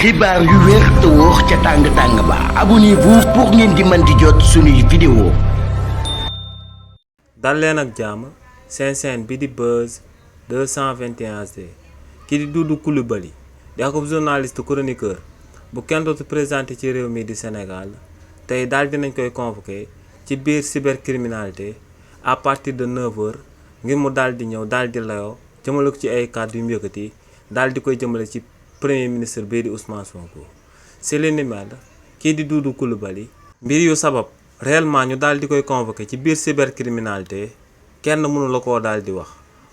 xibaar yu wér te wóor ca tàng ba abonnez-vous pour ngeen di mën di jot suñuy vidéo. dal leen ak jàmm seen chaîne bi di Buzz 221HD ki di Doudou Coulibaly di ak journaliste chroniqueur bu kenn dootu présenté ci réew mi di Sénégal tey daal dinañ koy convoqué ci biir cybercriminalité à partir de 9h ngir mu daal di ñëw daal di layoo jëmale ko ci ay kàddu yu mu yëkkati daal di koy jëmale ci premier ministre bii di Ousmane Sonko. si li ni mel kii di Doudou Coulibaly mbir yu sabab réellement ñu daal di koy convoqué ci biir cybercriminalité kenn mënu la koo daal di wax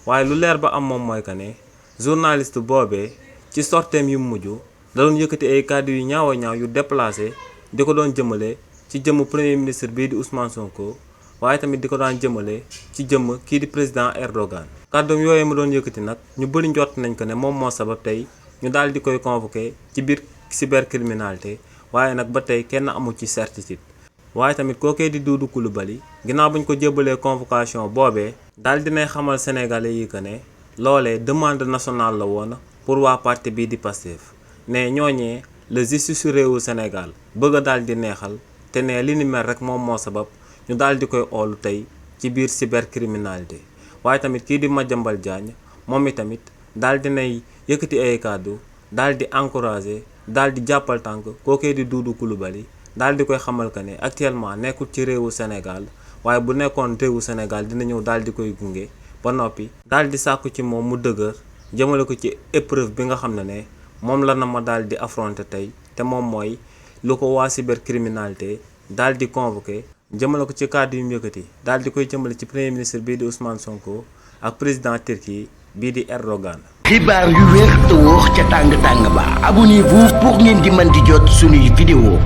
waaye lu leer ba am moom mooy que ne journaliste boobee ci sorteem yu mujj da doon yëkkati ay kàddu yu ñaaw a ñaaw yu déplacé di ko doon jëmale ci jëmm premier ministre bii di Ousmane Sonko waaye tamit di ko daan jëmale ci jëmm kii di président Erdogan. kàddoom yooyu mu doon yëkkati nag ñu bëri njort nañ ko ne moom moo sabab tey ñu daal di koy convoqué ci biir cybercriminalité waaye nag ba tey kenn amul ci certitude. waaye tamit kookee di Doudou Coulibaly ginnaaw buñ ko jébbalee convocation boobee daal dinay xamal sénégalais yi que ne loolee demande nationale la woon pour waa parti bii di Pastef ne ñooñee la justice su réewu Sénégal bëgg a daal di neexal te ne li ni mel rek moom moo sabab ñu daal di koy oolu tey ci biir cybercriminalité. waaye tamit kii di Madiambal Diagne moom itamit daal dinay yëkkati ay kàddu daal di encouragé daal di jàppal tànk kookee di Doudou Coulibaly daal di koy xamal que ne actuellement nekkul ci réewu Sénégal waaye bu nekkoon réewu Sénégal dina ñëw daal di koy gunge ba noppi daal di sàkku ci moom mu dëgër jëmale ko ci épreuve bi nga xam ne moom la na ma daal di affronter tey te moom mooy lu ko waa cybercriminalité daal di convoqué jëmale ko ci kàddu yu mu yëkkati daal di koy jëmale ci premier ministre bii di Ousmane Sonko ak président Turquie bii di Erdogan. xibaar yu wér te wóor ca tàng ba abonnez-vous pour ngeen di mën di jot suñuy vidéo.